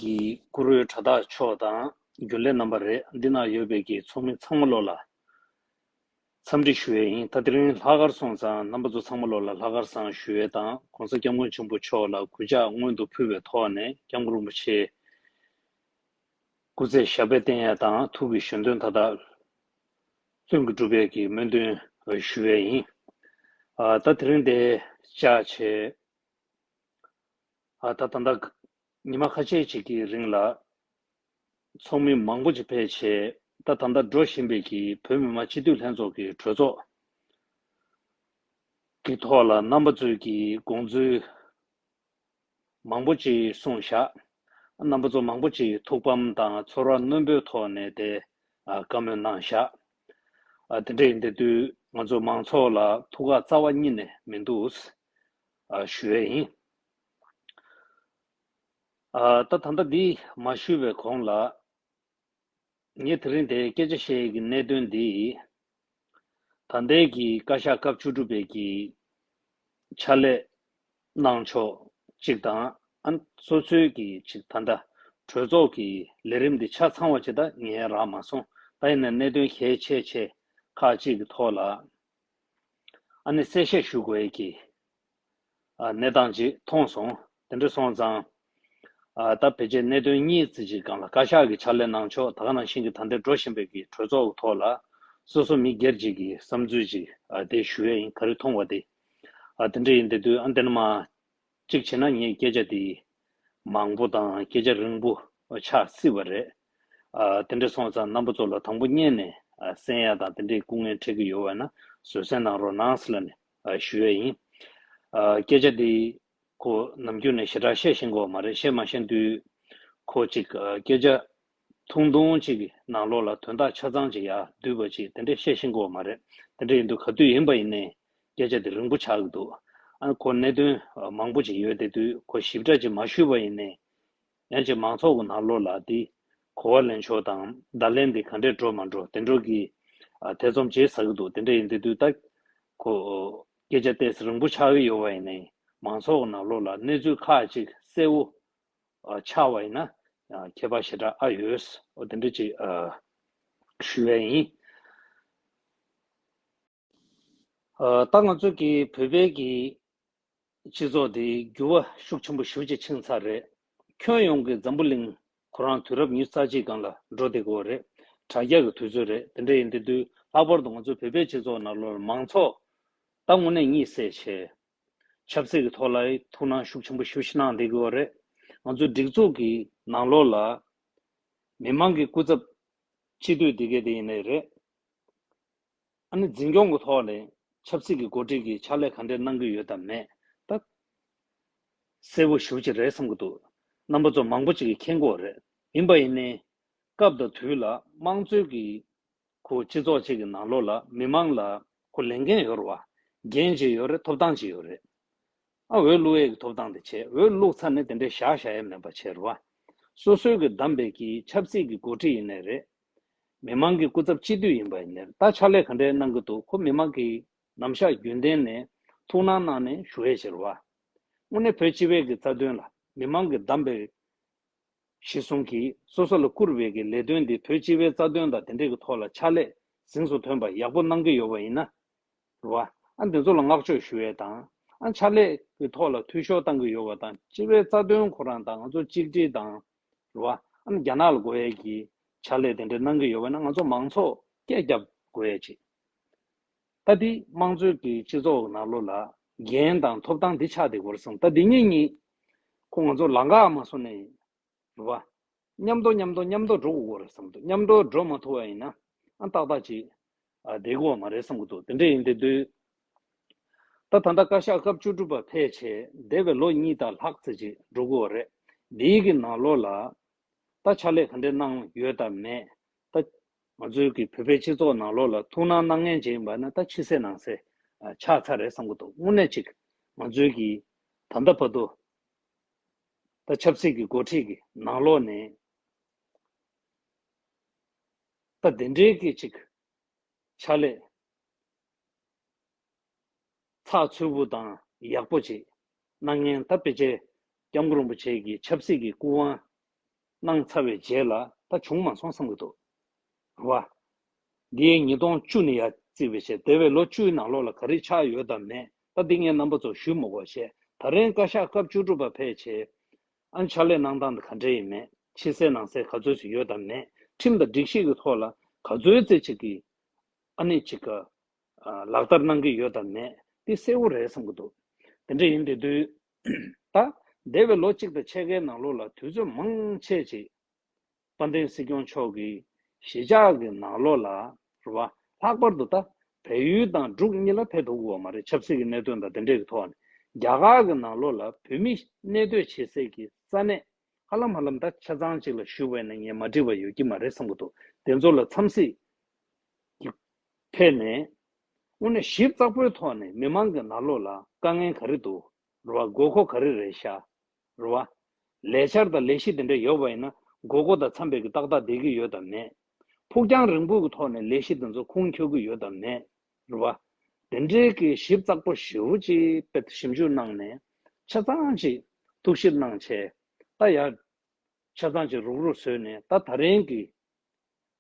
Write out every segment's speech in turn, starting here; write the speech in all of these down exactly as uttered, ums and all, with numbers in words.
གི་བཀུར་འོས་དྲ་བདག་མཆོག་དང་རྒྱུན་ལས་རྣམ་པ་རེད། འདི་ན་ཡོད་པའི་གི་ཚོགས་མི་ཚང་མ་ལོ་ལ་འཚམས་འདྲི་ཞུ་ཡས་ཡིན། ད་དེ་རིང་ལྷག་དཀར་སོང་ཙང་རྣམ་པ་ཚོ་ཚང་མ་ལོ་ལ་ལྷག་དཀར་བཟང་ཞུ་ཡས་དང་གོང་ས་སྐྱབས་མགོན་ཆེན་པོ་མཆོག་ལ་གུས་ཕྱག་སྔོན་དུ་ཕུལ་བའི་ཐོག་ནས་སྐྱབས་མགོན་རིན་པོ་ཆེ་སྐུ་ཚེ་ཞབས་པད་བརྟན་ཡས་དང་ཐུགས་ཀྱི་བཞེད་དོན་མཐའ་དག་ལྷུན་གྱིས་གྲུབ་པའི་གི་སྨོན་འདུན་ཞུ་ཡས་ཡིན། ཨ་ད་དེ་རིང་དེ་བཅར་བྱས། ཨ་ད་ད་ལྟ་ཉི་མ་ཁ་ཤས་ཅིག་གི་རིང་ལ་ཚོགས་མི་མང་པོ་ཅིག་ཕེབས་བྱས། ད་ད་ལྟ་འགྲོ་བཞིན་པའི་གི་བོད་མི་མང་སྤྱི་འཐུས་ལྷན་ཚོགས་ཀྱི་གྲོས་ཚོགས་ཀྱི་ཐོག་ལ་རྣམ་པ་ཚོས་ཀྱི་དགོངས་ཚུལ་མང་པོ་ཅིག་གསུངས་བཞག་རྣམ་པ་ཚོ་མང་པོ་ཅིག་ཐུགས་ཕམ་དང་ཚོར་བ་རྣོན་པོའི་ཐོག་ནས་དེ་ཨ་བཀའ་མོལ་གནང་བཞག་ཨ་དེ་འདྲ་ཡིན་དེ་དུས་ང་ཚོ་མང་ཚོགས་ལ་ཐུགས་ཁག་རྩ་བ་ཉིད་ནས་མི་འདུག་ཨ་ཞུ་ཡས་ཡིན། ཨ་ད་ད་ལྟ་འདི་མ་ཞུས་པའི་གོང་ལ། ངས་དེ་རིང་དེ་སྐད་ཆ་བཤད་ཡས་ཀྱི་གནད་དོན་འདི། ད་ལྟའི་གི་བཀའ་ཤག་སྐབས་བཅུ་དྲུག་པའི་གི་ཕྱག་ལས་གནང་ཕྱོགས་གཅིག་དང་། ཨ་སོ་སོའི་གི་གཅིག་ད་ལྟ་གྲོས་ཚོགས་ཀྱི་ལས་རིམ་འདི་ཆ་ཚང་བ་ཅིག་ད་ངས་རག་མ་སོང་། ད་ཡིན་ན་གནད་དོན་གལ་ཆེ་ཆེ་ཁག་ཅིག་གི་ཐོག་ལ་ཨ་ནི་གསལ་བཤད་ཞུ་དགོས་ཡས་ཀྱི་ཨ་གནས་སྟངས་ཅིག་མཐོང་སོང་། དེ་འདྲ་སོང་ཙང་། ཨ་ད་ཕལ་ཆེར་གནད་དོན་གཉིས་ཙམ་ཅིག་སྒང་ལ་བཀའ་ཤག་གི་ཕྱག་ལས་གནང་ཕྱོགས། ད་ག་ནང་བཞིན་གྱི་ད་ལྟའི་འགྲོ་བཞིན་པའི་གི་གྲོས་ཚོགས་ཀྱི་ཐོག་ལ་སོ་སོ་མི་སྒེར་ཅིག་གི་བསམ་ཚུལ་ཅིག་ཨ་དེ་ཞུ་ཡས་ཡིན། ག་རེ་མཐོང་བ་དེ། ཨ་དེ་འདྲ་ཡིན་དེ་དུས་ཨ་འདི་ནས་མར་གཅིག་བྱས་ན་ངས་སྐད་ཆ་དེ་མང་པོ་དང་སྐད་ཆ་རིང་པོ་ཆགས་སྲིད་པ་རེད། ཨ་དེ་འདྲ་སོང་ཙང་རྣམ་པ་ཚོ་ལ་དང་པོ་ཉིད་ནས་ཨ་གསན་ཡ་དང་དེ་འདྲའི་སྐུ་ངལ་འཕྲད་ཀྱི་ཡོད་པ་ན་བཟོད་བསྲན་གནང་རོགས་གནང་ཟེར་ལབ་ནས་ཨ་ཞུ་ཡས་ཡིན། ཨ་སྐད་ཆ་འདི་ཁོ་ནམ་རྒྱུན་ནས་ཞེ་དྲག་བཤད་ཤེས་ཀྱི་ཡོད་མ་རེད། བཤད་མ་ཤེས་དུས་ཁོ་ཅིག་ཨ་སྐད་ཆ་ཐུང་ཐུང་ཅིག་གི་ནང་ལོགས་ལ་དོན་དག་ཆ་ཚང་ཅིག་ཡར་བསྡུས་པ་ཅིག་དེ་འདྲ་བཤད་ཤེས་ཀྱི་ཡོད་མ་རེད། དེ་འདྲ་ཡིན་དུས་ག་དུས་ཡིན་པ་ཡིན་ནའི་སྐད་ཆ་དེ་རིང་པོ་ཆགས་ཀྱི་འདུག་ཨ་ཁོ་གནད་དོན་ཨ་མང་པོ་ཅིག་ཡོད་དེ་དུས་ཁོ་ཞིབ་ཕྲ་ཅིག་མ་ཞུས་པ་ཡིན་ནའི། ཡང་ཅིག་མང་ཚོགས་ཀྱི་ནང་ལོགས་ལ་འདི་གོ་བ་ལེན་ཕྱོགས་དང་བརྡ་ལན་འདི་ག་འདྲས་འགྲོ་མ་འགྲོ་དེ་འདྲ་གི་ཨ་ཐེ་ཚོམ་བྱེད་ས་གི་འདུག་དེ་འདྲ་ཡིན་དེ་དུས་ད་ཁོ་སྐད་ཆ་ཏོག་ཙམ་རིང་པོ་ཆགས་ཀྱི་ཡོད་པ་ཡིན་ནའི་མང་ཚོགས་ཀྱི་ནང་ལོགས་ལ་གནས་ཚུལ་ཁག་ཅིག་གསལ་བོ་ཨ་ཆགས་པ་ཡིན་ན་ཨ་ཁྱད་པར་ཞེ་དྲག་ཨ་ཡོད། འོ་དེ་འདྲ་ཅིག་ཨ་ཞུ་ཡས་ཡིན། ཨ་ད་ང་ཚོ་གི་བོད་པའི་གི་སྤྱི་ཚོགས་འདི་འགྱུར་བ་ཤུགས་ཆེན་པོ་ཞེ་པོ་ཅིག་ཕྱིན་ཚར་རེད། ཁྱོན་ཡོངས་ཀྱི་འཛམ་བུ་གླིང་ཁོ་རང་དུས་རབས་ཉི་ཤུ་རྩ་གཅིག་སྒང་ལ་འགྲོ་བསྡད་ཀྱི་ཡོད་རེད། དྲ་རྒྱ་གི་དུས་ཚོད་རེད། དེ་འདྲ་ཡིན་དེ་དུས་ལྷག་པར་དུ་ང་ཚོ་བོད་པའི་སྤྱི་ཚོགས་ནང་ལོགས་མང་ཚོགས་ད་དངོས་གནས་གཉིད་སད་བྱས། ཆབ་སྲིད་ཀྱི་ཐོག་ལ་ཐུགས་སྣང་ཤུགས་ཆེན་པོ་ཞེ་པོ་ཅིག་གནང་བསྡད་ཀྱི་ཡོད་རེད། ང་ཚོ་སྒྲིག་འཛུགས་ཀྱི་ནང་ལོགས་ལ་མི་མང་གི་སྐུ་ཚབ་སྤྱི་འཐུས་དེ་གས་དེ་ཡིན་ནའི་རེད། ཨ་ནི་འཛིན་སྐྱོང་གི་ཐོག་ནས་ཆབ་སྲིད་ཀྱི་འགོ་ཁྲིད་ཀྱིས་ཕྱག་ལས་ག་འདྲས་གནང་གི་ཡོད་དམ་མེད་ད་གསལ་པོ་ཞེ་པོ་ཅིག་རེད་བསམ་གྱི་འདུག་རྣམ་པ་ཚོ་མང་པོ་ཅིག་གིས་མཁྱེན་གྱི་ཡོད་རེད། ཡིན་པ་ཡིན་ནའི་སྐབས་དང་དུས་ལ་དམངས་གཙོའི་གི་ཁོ་སྤྱི་ཚོགས་ཅིག་གི་ནང་ལོགས་ལ་མི་མང་ལ་ཁོ་ལས་འགན་ཡོད་རེད་བ། འགན་ཅིག་ཡོད་རེད། ཐོབ་ཐང་ཅིག་ཡོད་རེད། ཨ་འོས་བླུག་ཡས་ཀྱི་ཐོབ་ཐང་དེ་བྱས། འོས་བླུག་ཚར་ནས་དེ་འདྲའི་བཞག་བཞག་ཡས་མེད་པ་བྱས་རེད་བ། སོ་སོའི་གི་བདམས་པའི་གི་ཆབ་སྲིད་ཀྱི་འགོ་ཁྲིད་ཡིན་ནའི་རེད། མི་མང་གི་སྐུ་ཚབ་སྤྱི་འཐུས་ཡིན་པ་ཡིན་ནའི་རེད། ད་ཕྱག་ལས་ག་འདྲས་གནང་གི་འདུག་ཁོ་མི་མང་གི་ནམ་ཞག་རྒྱུན་ལྡན་ནས་ཐུགས་སྣང་གནང་ནས་ཞུ་ཡས་བྱས་རེད་བ། དངོས་གནས་བོད་སྤྱི་པའི་གི་རྩ་དོན་ལ་མི་མང་གི་བདམས་པའི་གཞི་བཟུང་གིས་སོ་སོ་ལ་བསྐུར་བའི་གི་ལས་དོན་འདི་བོད་སྤྱི་པའི་རྩ་དོན་དང་དེ་འདྲའི་གི་ཐོག་ལ་ཕྱག་ལས་གཟེངས་སུ་ཐོན་པ་ཡག་པོ་གནང་གི་ཡོད་པ་ཡིན་ན། རེད་བ། ཨ་འདི་ཚོ་ལ་བསྔགས་བརྗོད་ཞུ་ཡས་དང་། ཨ་ཕྱག་ལས་ཀྱི་ཐོག་ལ་འཐུས་ཤོར་བཏང་གི་ཡོད་པ་དང་། སྤྱི་པའི་རྩ་དོན་ཁོ་རང་དང་ང་ཚོ་གཅིག་སྒྲིལ་དང་། རེད་བ། ཨ་རྒྱ་ནག་ལ་དགོས་ཡས་ཀྱི་ཕྱག་ལས་དེ་འདྲ་གནང་གི་ཡོད་པ་ན་ང་ཚོ་མང་ཚོགས་སྐད་རྒྱབ་དགོས་ཡས་ཅིག་ད་འདི་དམངས་གཙོའི་གི་སྤྱི་ཚོགས་ནང་ལོགས་ལ་འགན་དང་ཐོབ་ཐང་འདི་ཆགས་བསྡད་ཀྱི་ཡོད་རེད་བསམ། ད་འདི་གཉིས་གཉིས་ཁོ་ང་ཚོ་ལམ་ཁ་མ་སོང་ནས། རེད་བ། མཉམ་དུ་མཉམ་དུ་མཉམ་དུ་འགྲོ་དགོས་རེད་བསམ་འདུག་མཉམ་དུ་འགྲོ་མ་ཐུབ་པ་ཡིན་ན་ཨ་ཏག་ཏག་ཅིག་ཨ་བསྡད་དགོས་པ་མ་རེད་བསམ་གྱི་འདུག་དེ་འདྲ་ཡིན་དེ་དུས། ད་ད་ལྟ་བཀའ་ཤག་སྐབས་བཅུ་དྲུག་པ་ཕེབས་བྱས་འདས་པའི་ལོ་གཉིས་དང་ལྷག་ཙམ་ཅིག་འགྲོ་གི་ཡོད་རེད། འདིའི་གི་ནང་ལོགས་ལ་ད་ཕྱག་ལས་ག་འདྲས་གནང་ཡོད་དམ་མེད། ད་ང་ཚོའི་གི་བོད་པའི་སྤྱི་ཚོགས་ནང་ལོགས་ལ་ཐུགས་སྣང་གནང་མཁན་ཅིག་ཡིན་པ་ན་ད་ཕྱི་གསལ་ནང་གསལ་ཨ་ཆགས་ཚར་རེད་བསམ་གྱི་འདུག་དངོས་གནས་ཅིག་ང་ཚོའི་གི་ད་ལྟ་བར་དུ། ད་ཆབ་སྲིད་ཀྱི་འགོ་ཁྲིད་ཀྱི་ནང་ལོགས་ནས་ད་དེ་འདྲའི་གི་ཅིག་ཕྱག་ལས་ཚགས་ཚུད་པོ་དང་ཡག་པོ་ཅིག་གནང་མཁན། ད་ཕལ་ཆེར་སྐྱབས་མགོན་རིན་པོ་ཆེ་གི་ཆབ་སྲིད་ཀྱི་སྐུ་དབང་ གནང་ཚར་བའི་རྗེས་ལ་ད་བྱུང་མ་སོང་བསམ་གྱི་འདུག་རེད་བ། འདི་ཉིས་སྟོང་བཅུ་ནས་ཡར་བརྩིས་པའི་ཆེད་འདས་པའི་ལོ་བཅུའི་ནང་ལོགས་ལ་ག་རེ་ཆགས་ཡོད་དམ་མེད་ད་འདི་ངས་རྣམ་པ་ཚོར་ཞུ་མི་དགོས་བྱས་ད་རིང་བཀའ་ཤག་སྐབས་བཅུ་དྲུག་པ་ཕེབས་བྱས། ཨ་ནི་ཕྱག་ལས་གནང་སྟངས་དེ་ག་འདྲ་ཡིན་མེད་ཕྱི་གསལ་ནང་གསལ་ག་ཚོད་ཅིག་ཡོད་དམ་མེད་ཁྲིམས་དང་སྒྲིག་གཞི་གི་ཐོག་ལ་ག་ཚོད་ཙམ་ཅིག་གི་ཨ་ནི་ཅིག་ག་ལག་བསྟར་གནང་གི་ཡོད་དམ་མེད་དེ་གསལ་བོ་རེད་བསམ་གྱི་འདུག་དེ་འདྲ་ཡིན་དེ་དུས་ད་འདས་པའི་ལོ་གཅིག་དང་ཕྱེད་ཀའི་ནང་ལོགས་ལ་དུས་ཚོད་མང་ཆེ་ཅིག་དཔལ་ལྡན་སྲིད་སྐྱོང་མཆོག་གིས་གཞིས་ཆགས་ཀྱི་ནང་ལོགས་ལ་རེད་བ། ལྷག་པར་དུ་ད་བལ་ཡུལ་དང་འབྲུག་གཉིས་ལ་ཕེབས་ཐུབ་ཀྱི་ཡོད་མ་རེད། ཆབ་སྲིད་ཀྱི་གནད་དོན་དང་དེ་འདྲས་ཀྱི་ཐོག་ནས་རྒྱ་གར་གྱི་ནང་ལོགས་ལ་བོད་མི་གནས་སྡོད་བྱེད་སའི་གི་ས་གནས་ཧ་ལམ་ཧ་ལམ་ད་ཆ་ཚང་ཅིག་ལ་ཞུས་པ་ཡིན་ན་ངས་མ་འགྲིག་པ་ཡོད་ཀྱི་མ་རེད་བསམ་གྱི་འདུག་དེ་ཚོ་ལ་འཚམས་གཟིགས་ཀྱི་ཐད་ནས་དངོས་གནས་ཞིབ་ཚགས་པོའི་ཐོག་ནས་མི་མང་གི་ནང་ལོགས་ལ་དཀའ་ངལ་ག་རེ་འདུག་རེད་བ། དགོས་མཁོ་ག་རེ་རེད་ཤག་རེད་བ། ལས་འཆར་དང་ལས་གཞི་དེ་འདྲ་ཡོད་པ་ཡིན་ན་དགོས་མཁོ་དང་འཚམ་པའི་གི་ཏག་ཏག་བསྡད་ཀྱི་ཡོད་དམ་མེད། ཕུགས་རྒྱང་རིང་པོའི་གི་ཐོག་ནས་ལས་གཞི་དེ་ཚོ་ཁུངས་འཁྱོལ་གྱི་ཡོད་དམ་མེད། རེད་བ། དེ་འདྲའི་གི་ཞིབ་ཚགས་པོ་ཞེ་པོ་ཅིག་དཔེ་ཞིབ་འཇུག་གནང་ནས་ཆ་ཚང་ཅིག་ཐུགས་ཞིབ་གནང་བྱས་ད་ཡར་ཆ་ཚང་ཅིག་རུག་རུག་བཟོས་ནས་ད་ད་རིང་གི་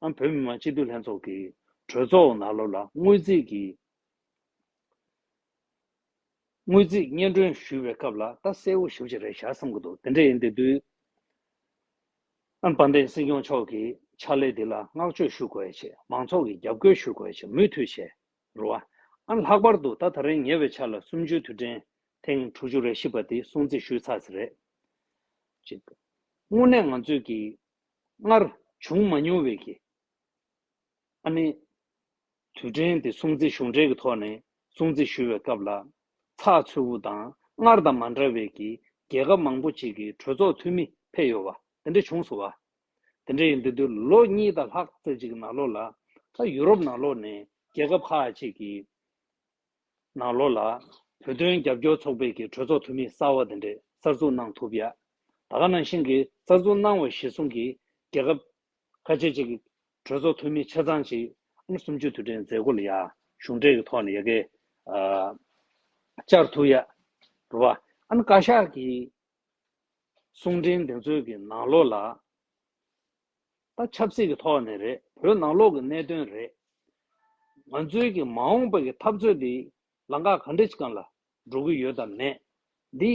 ཨ་བོད་མི་མང་སྤྱི་འཐུས་ལྷན་ཚོགས་ཀྱི་གྲོས་ཚོགས་ནང་ལོགས་ལ་དངུལ་རྩིས་ཀྱི་དངུལ་རྩིས་སྙན་སྒྲོན་ཞུས་པའི་སྐབས་ལ་ད་གསལ་བོ་ཞེ་པོ་ཅིག་རེད་ཤག་བསམ་གྱི་འདུག་དེ་འདྲ་ཡིན་དེ་དུས་ཨ་དཔལ་ལྡན་སྲིད་སྐྱོང་མཆོག་གི་ཕྱག་ལས་འདི་ལ་བསྔགས་བརྗོད་ཞུ་དགོས་ཡ་བྱས་མང་ཚོགས་ཀྱི་རྒྱབ་སྐྱོར་ཞུ་དགོས་ཡ་བྱས་མུ་མཐུད་བྱས་རེད་བ། ཨ་ལྷག་པར་དུ་ད་ད་རིང་ཉེ་བའི་ཆར་ལ་གསུམ་བཅུའི་དུས་དྲན་ཐེངས་དྲུག་ཅུ་རེ་བཞི་པ་དེ་སྲུང་བརྩི་ཞུས་ཚར་ཟིན་རེད། གཅིག་དངོས་གནས་ང་ཚོས་ཀྱི་སྔར་བྱུང་མ་མྱོང་བའི་གི་ཨ་ནི། དུས་དྲན་དེ་སྲུང་བརྩི་གཞུང་འབྲེལ་གྱི་ཐོག་ནས་སྲུང་བརྩི་ཞུ་བའི་སྐབས་ལ་ཚགས་ཚུད་པོ་དང་སྔར་དང་མ་འདྲ་བའི་གི་རྒྱལ་ཁབ་མང་པོ་ཅིག་གི་གྲོས་ཚོགས་འཐུས་མི་ཕེབས་ཡོད་པ་དེ་འདྲ་བྱུང་སོང་བ། དེ་འདྲ་ཡིན་དུས་དུས་ལོ་གཉིས་དང་ལྷག་ཙམ་ཅིག་གི་ནང་ལོགས་ལ་ད་ཡུ་རོབ་ནང་ལོགས་ནས་རྒྱལ་ཁབ་ཁག་ཅིག་གི་ནང་ལོགས་ལ་བོད་དོན་རྒྱབ་སྐྱོར་ཚོགས་པའི་གི་གྲོས་ཚོགས་འཐུས་མི་གསར་བ་དེ་འདྲས་གསར་འཛུགས་གནང་ཐུབ་ཡ། ད་ག་ནང་བཞིན་གྱི་གསར་འཛུགས་གནང་བ་གཞིར་བཟུང་གི་རྒྱལ་ཁབ་ཁ་ཤས་ཅིག་གི་གྲོས་ཚོགས་འཐུས་མི་ཆ་ཚང་ཅིག་ཨ་ནི་གསུམ་བཅུའི་དུས་དྲན་མཛད་སྒོ་ལ་ཡ་གཞུང་འབྲེལ་གྱི་ཐོག་ནས་ཡ་གི་ཨ་བཅར་ཐུབ་ཡ་རེད་བ། ཨ་ནི་བཀའ་ཤག་གི་གསུང་འཕྲིན་དེ་ཚོའི་གི་ནང་ལོགས་ལ་ད་ཆབ་སྲིད་ཀྱི་ཐོག་ནས་རེད། བོད་ནང་ལོགས་ཀྱི་གནད་དོན་རེད། ང་ཚོའི་གི་མ་འོངས་པ་གི་འཐབ་རྩོད་འདི་ལམ་ཁ་ག་འདྲ་ཅིག་སྒང་ལ་འགྲོ་གི་ཡོད་དམ་མེད། འདི་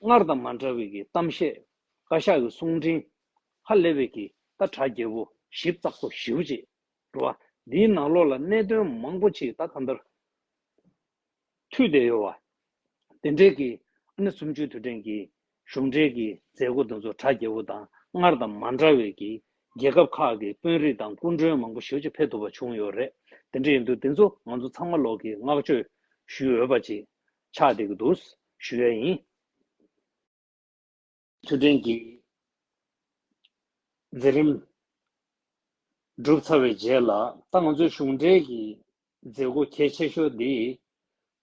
སྔར་དང་མ་འདྲ་བའི་གི་གཏམ་བཤད་བཀའ་ཤག་གི་གསུང་འཕྲིན་ཧ་ལས་པའི་གི་ད་གྲ་རྒྱས་པོ་ཞིབ་ཚགས་པོ་ཞེ་པོ་ཅིག་རེད་བ། འདིའི་ནང་ལོགས་ལ་གནད་དོན་མང་པོ་ཅིག་ད་གང་ལྟར་མཐུད་བསྡད་ཡོད་བ། དེ་འབྲེལ་གྱི་ཨ་ནི་གསུམ་བཅུའི་དུས་དྲན་གྱི་གཞུང་འབྲེལ་གྱི་མཛད་སྒོ་དེ་ཚོ་གྲ་རྒྱས་པོ་དང་སྔར་དང་མ་འདྲ་བའི་གི་རྒྱལ་ཁབ་ཁག་གི་དཔོན་རིགས་དང་སྐུ་མགྲོན་མང་པོ་ཞེ་པོ་ཅིག་ཕེབས་ཐུབ་པ་བྱུང་ཡོད་རེད། དེ་འདྲ་ཡིན་དུས་དེ་ཚོ་ང་ཚོ་ཚང་མ་ལོག་གི་བསྔགས་བརྗོད་ཞུ་འོས་པ་ཅིག་ཆགས་བསྡད་ཀྱི་འདུག་ཞུ་ཡ་ཡིན། དུས་དྲན་གྱི་མཛད་རིམ་གྲུབ་ཚར་བའི་རྗེས་ལ་ད་ང་ཚོའི་གཞུང་འབྲེལ་གྱི་མཛད་སྒོ་གལ་ཆེ་ཤོས་འདི་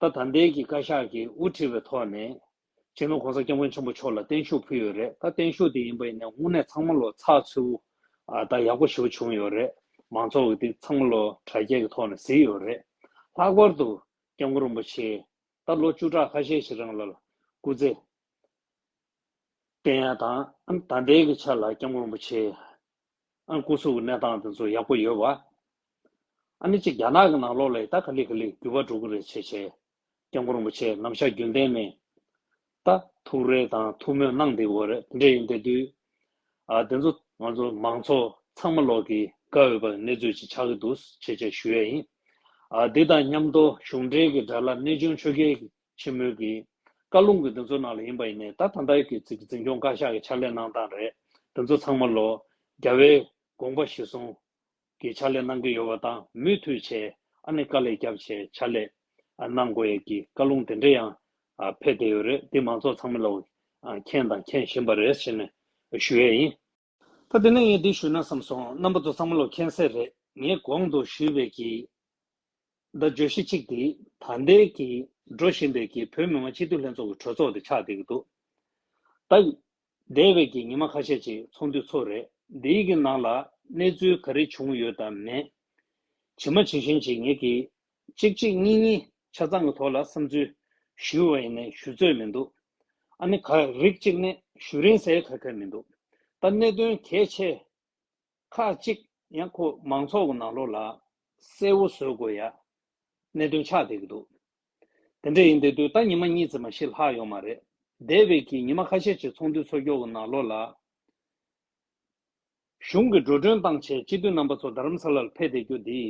ད་ད་ལྟའི་གི་བཀའ་ཤག་གིས་དབུ་ཁྲིད་པའི་ཐོག་ནས་སྤྱི་ནོར་གོང་ས་སྐྱབས་མགོན་ཆེན་པོ་མཆོག་ལ་བརྟན་བཞུགས་ཕུལ་ཡོད་རེད། ད་བརྟན་བཞུགས་དེ་ཡིན་པ་ཡིན་ན་དངོས་གནས་ཚང་མ་ལོ་ཚགས་ཚུད་པོ་ད་ཡག་པོ་ཞེ་པོ་བྱུང་ཡོད་རེད། མང་ཚོགས་ཀྱིས་དེ་ཚང་མ་ལོ་དྲ་རྒྱའི་གི་ཐོག་ནས་གཟིགས་ཡོད་རེད། ལྷག་པར་དུ་སྐྱབས་མགོན་རིན་པོ་ཆེ་ད་ལོ་བཅུ་ཕྲག་ཁ་ཤས་ཤིག་རིང་ལ་སྐུ་ཚེ་བརྟན་ཡ་དང་ཨ་ནི་ད་ལྟའི་གི་ཆ་ལ་སྐྱབས་མགོན་རིན་པོ་ཆེ་ཨ་ནི་སྐུ་གཟུགས་ཀྱི་གནས་སྟངས་དེ་ཚོ་ཡག་པོ་ཡོད་པ། ཨ་ནི་གཅིག་རྒྱ་ནག་གི་ནང་ལོགས་ལ་ད་ག་ལེ་ག་ལེ་འགྱུར་བ་འགྲོ་གི་རེད་བྱས་བྱས་སྐྱབས་མགོན་རིན་པོ་ཆེ་ནམ་ཞག་རྒྱུན་ལྡན་ནས་ད་ཐུགས་རེ་དང་ཐུགས་སྨོན་གནང་བསྡད་ཡོད་རེད། དེ་འདྲ་ཡིན་བསྡད་དུས་ཨ་དེ་ཚོ་ང་ཚོ་མང་ཚོགས་ཚང་མ་ལོག་གི་དགའ་འོས་པ་གནས་ཚུལ་ཅིག་ཆགས་ཀྱི་འདུག་བྱས་བྱས་ཞུ་ཡ་ཡིན། ཨ་འདི་དང་མཉམ་དུ་གཞུང་འབྲེལ་གྱི་དྲ་ལམ་གནས་ཆུང་ཆོས་རྒྱལ་གྱི་ཆེན་མོའི་གི་བཀའ་ལུང་གི་དེ་ཚོ་ནང་ལ་ཡིན་པ་ཡིན་ནའི་ད་ད་ལྟའི་གི་འཛིན་འཛིན་སྐྱོང་བཀའ་ཤག་གི་ཕྱག་ལས་གནང་སྟངས་རེད། དེ་ཚོ་ཚང་མ་ལོ་རྒྱལ་བའི་དགོངས་པ་གཞིར་བཟུང་གི་ཕྱག་ལས་གནང་གི་ཡོད་པ་དང་མུ་མཐུད་བྱས་ཨ་ནི་དཀའ་ལས་བརྒྱབ་བྱས་ཕྱག་ལས་གནང་དགོས་ཡས་ཀྱི་བཀའ་ལུང་དེ་འདྲ་ཡང་ཕེབས་བསྡད་ཡོད་རེད། འདི་མང་ཚོགས་ཚང་མ་ལོ་མཁྱེན་དང་མཁྱེན་བཞིན་པ་རེད་ཟེར་ནས་ཞུ་ཡས་ཡིན། ད་དེ་ནས་ངས་འདི་ཞུས་ན་བསམ་སོང་། རྣམ་པ་ཚོ་ཚང་མ་ལོ་མཁྱེན་གསལ་རེད། ངས་གོང་དུ་ཞུས་པའི་གི་ད་བརྗོད་གཞི་གཅིག་དེ་ད་ལྟའི་གི་འགྲོ་བཞིན་པའི་གི་བོད་མི་མང་སྤྱི་འཐུས་ལྷན་ཚོགས་ཀྱི་གྲོས་ཚོགས་དེ་ཆགས་བསྡད་ཀྱི་འདུག་ད་འདས་པའི་གི་ཉི་མ་ཁ་ཤས་ཅིག་ཚོགས་འདུ་ཚོགས་རེད། འདིའི་གི་ནང་ལ་གནས་ཚུལ་ག་རེ་བྱུང་ཡོད་དམ་མེད། ཇི་མ་ཇི་བཞིན་ཅིག་ངེད་ཀྱིས་གཅིག་གཅིག་གཉིས་གཉིས་ཆ་ཚང་གི་ཐོག་ལ་བསམ་ཚུལ་ཞུས་པ་ཡིན་ནའི་ཞུ་ཚོད་མི་འདུག་ཨ་ནི་ག་རིགས་གཅིག་ནས་ཞུ་རན་ཟེར་ག་ག་མི་འདུག་ད་གནད་དོན་གལ་ཆེ་ཁག་ཅིག་ཡང་ཁོ་མང་ཚོགས་ཀྱི་ནང་ལོགས་ལ་གསལ་བོ་བཟོ་དགོས་ཡ་གནད་དོན་ཆགས་བསྡད་ཀྱི་འདུག་དེ་འདྲ་ཡིན་བསྡད་དུས་ད་ཉི་མ་གཉིས་ཙམ་མ་གཞི་ལྷག་ཡོད་མ་རེད། འདས་པའི་གི་ཉི་མ་ཁ་ཤས་ཅིག་ཚོགས་འདུ་ཚོགས་རྒྱུ་གི་ནང་ལོགས་ལ་གཞུང་གི་འགྲོ་གྲོན་བཏང་བྱས་སྤྱི་འཐུས་རྣམ་པ་ཚོ་རྡ་རམ་ས་ལར་ཕེབས་བསྡད་རྒྱུ་འདི་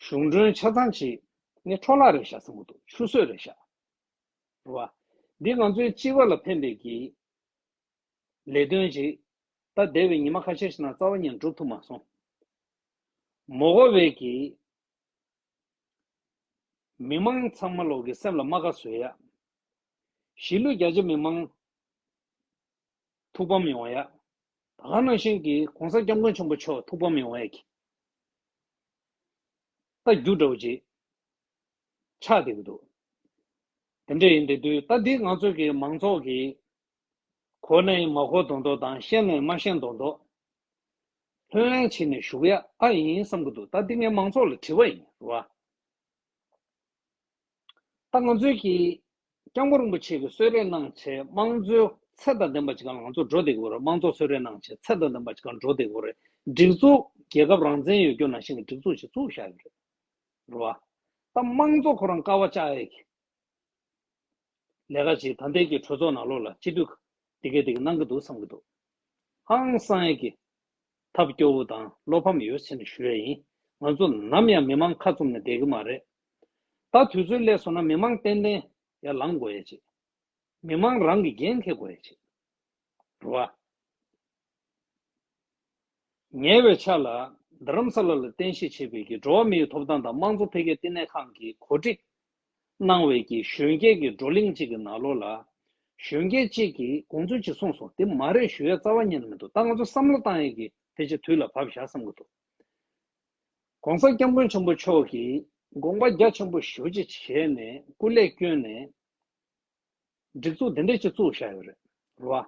གཞུང་གྲོན་ཆ་ཚང་ཅིག་ངས་འཕྲོ་བརླག་རེད་ཤག་བསམ་གྱི་འདུག་ཆུད་ཟོས་རེད་ཤག་རེད་བ། འདི་ང་ཚོའི་སྤྱི་པ་ལ་ཕན་པའི་གི་ལས་དོན་ཅིག་ད་འདས་པའི་ཉི་མ་ཁ་ཤས་ཤིག་ནང་རྩ་བ་ཉིད་འགྲུབ་ཐུབ་མ་སོང་། མ་དགོས་པའི་གི་མི་མང་ཚང་མ་ལོག་གི་སེམས་ལ་རྨ་ཁ་བཟོ་ཡ། གཞིས་ལུས་རྒྱ་ཆེ་མི་མང་ཐུགས་ཕམ་ཡོང་ཡ། ད་ག་ནང་བཞིན་གྱི་གོང་ས་སྐྱབས་མགོན་ཆེན་པོ་མཆོག་ཐུགས་ཕམ་ཡོང་ཡ་གི་ད་རྒྱུ་འདྲ་བོ་ཅིག་ཆགས་བསྡད་ཀྱི་འདུག་དེ་འདྲ་ཡིན་བསྡད་དུས་ད་འདི་ང་ཚོ་གི་མང་ཚོགས་ཀྱི་གོ་ནས་མ་གོ་མདོག་མདོག་དང་ཤེས་ནས་མ་ཤེས་མདོག་མདོག་ལྷོད་ལྷོད་བྱས་ནས་བཞུགས་ཡ་ཨ་ཡིན་བསམ་གྱི་འདུག་ད་འདི་ངས་མང་ཚོགས་ལ་དྲི་བ་ཡིན་རེད་བ། ད་ང་ཚོའི་གི་སྐྱབས་མགོན་རིན་པོ་ཆེ་གི་གསོལ་རས་གནང་བྱས་དམངས་གཙོའི་ཚད་དང་ལྡན་པ་ཅིག་ག་ང་ཚོ་འགྲོ་བསྡད་ཀྱི་ཡོད་རེད། དམངས་གཙོ་གསོལ་རས་གནང་བྱས་ཚད་དང་ལྡན་པ་ཅིག་ག་འགྲོ་བསྡད་ཀྱི་ཡོད་རེད། སྒྲིག་འཛུགས་རྒྱལ་ཁབ་རང་བཙན་ཡོད་རྒྱུ་ནང་བཞིན་གྱི་སྒྲིག་འཛུགས་ཤིག་བཙུགས་བཞག་ཡོད་རེད། རེད་བ། ད་དམངས་གཙོ་ཁོ་རང་དཀའ་བ་བཅག་ཡས་ཀྱི་ལས་ཀ་ཅིག་ད་ལྟའི་གི་གྲོས་ཚོགས་ནང་ལོགས་ལ་སྤྱི་འཐུས་དེ་གས་དེ་གས་གནང་གི་འདུག་བསམ་གི་འདུག་ཧང་སང་ཡས་ཀྱི་ཐབས་སྐྱོ་བོ་དང་བློ་ཕམ་ཡོད་ཟེར་ནས་ཞུ་ཡས་ཡིན། ང་ཚོ་ནམ་ཡང་མི་མང་ཁ་བཙུམ་ནས་བསྡད་ཀྱི་མ་རེད། ད་དུས་ཚོད་སླེབས་སོང་ན་མི་མང་ཏན་ཏན་ཡར་ལངས་དགོས་ཡས་ཅིག་མི་མང་རང་གི་འགན་འཁྱེར་དགོས་ཡས་ཅིག་རེད་བ། ཉེ་བའི་ཆར་ལ་རྡ་རམ་ས་ལ་ལ་རྟེན་གཞི་བྱས་པའི་གི་འགྲོ་བ་མིའི་ཐོབ་ཐང་དང་དམངས་གཙོ་འཕེལ་རྒྱས་བསྟི་གནས་ཁང་གིས་གོ་སྒྲིག་གནང་བའི་གི་གཞོན་སྐྱེས་ཀྱི་བགྲོ་གླེང་གཅིག་གི་ནང་ལོགས་ལ་གཞོན་སྐྱེས་གཅིག་གིས་དགོངས་ཚུལ་གཅིག་གསུངས་སོང་། དེ་མ་རེད་ཞུ་ཡ་རྩ་བ་ཉིད་ནས་མི་འདུག་ད་ང་ཚོ་བསམ་བློ་བཏང་ཡས་ཀྱི་ཕལ་ཆེར་དུས་ལ་བབ་བཞག་བསམ་གྱི་འདུག་གོང་ས་སྐྱབས་མགོན་ཆེན་པོ་མཆོག་གིས་དགོངས་པ་རྒྱ་ཆེན་པོ་ཞེ་པོ་ཅིག་བཞེས་ནས་སྐུ་ལས་བསྐྱོན་ནས། སྒྲིག་འཛུགས་དེ་འདྲས་ཅིག་བཙུགས་བཞག་ཡོད་རེད། རེད་བ།